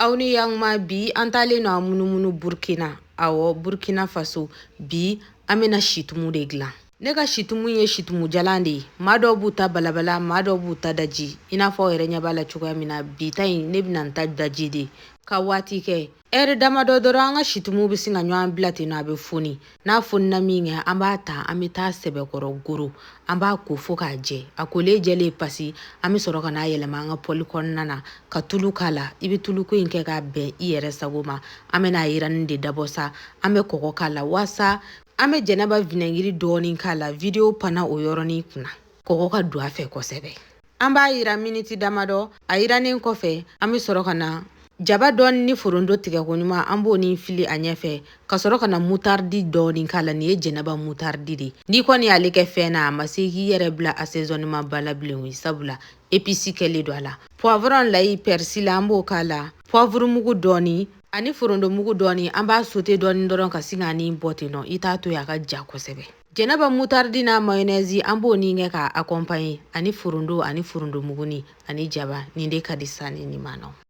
Aw ni yakuma. Bi an taalen no a munumunu Burkina, awɔ, Burkina Faso. Bi an bɛna situmu de dilan. Ne ka situmu ye situmu jalan de ye. Maa dɔw b'u ta balabala, maa dɔw b'u ta daji. I n'a fɔ aw yɛrɛ ɲɛ b'a la cogoya min na, bi ta in, ne bɛna n ta daji de ka waati kɛ ɛri damadɔ dɔrɔn. An ka situmu bɛ sin ka ɲɔgɔn bila ten nɔ, a bɛ foni. N'a fonina min kɛ, an b'a ta, an bɛ taa sɛbɛkɔrɔ goro, an b'a ko fo k'a jɛ. A kolen jɛlen pasi, an bɛ sɔrɔ ka n'a yɛlɛma an ka poêle kɔnɔna na ka tulu k'a la. I bɛ tuluko in kɛ k'a bɛn i yɛrɛ sago ma. An bɛna a yiranni de dabɔ sa. An bɛ kɔgɔ k'a la waasa an bɛ jɛnɛba vinaigre dɔɔni k'a la. Video panna o yɔrɔnin kunna. Kɔgɔ ka don a fɛ kosɛbɛ. An b'a yira miniti damadɔ. A yirannen kɔfɛ, an bɛ sɔrɔ ka na jaba dɔɔni ni forondo tigɛ ko ɲuman, an b'o ni fili a ɲɛfɛ ka sɔrɔ ka na moutarde dɔɔni k'a la. Nin ye jɛnɛba moutarde de. N'i kɔni y'ale kɛ fɛn na, a ma se k'i yɛrɛ bila assaisonnement ba la bilen, sabula épice kɛlen don a la. Poivron, l'ail, persil, an b'o k'a la. Poivre mugu dɔɔni ani forondo mugu dɔɔni, an b'a sauté dɔɔni dɔrɔn ka sin k'a ni bɔ ten nɔ. I t'a to yen a ka ja kosɛbɛ. Jɛnɛba moutarde n'a mayonnaise, an b'o ni kɛ k'a accompagner ani forondo ani forondo muguni ani jaba. Nin de ka di sa ni nin ma nɔ.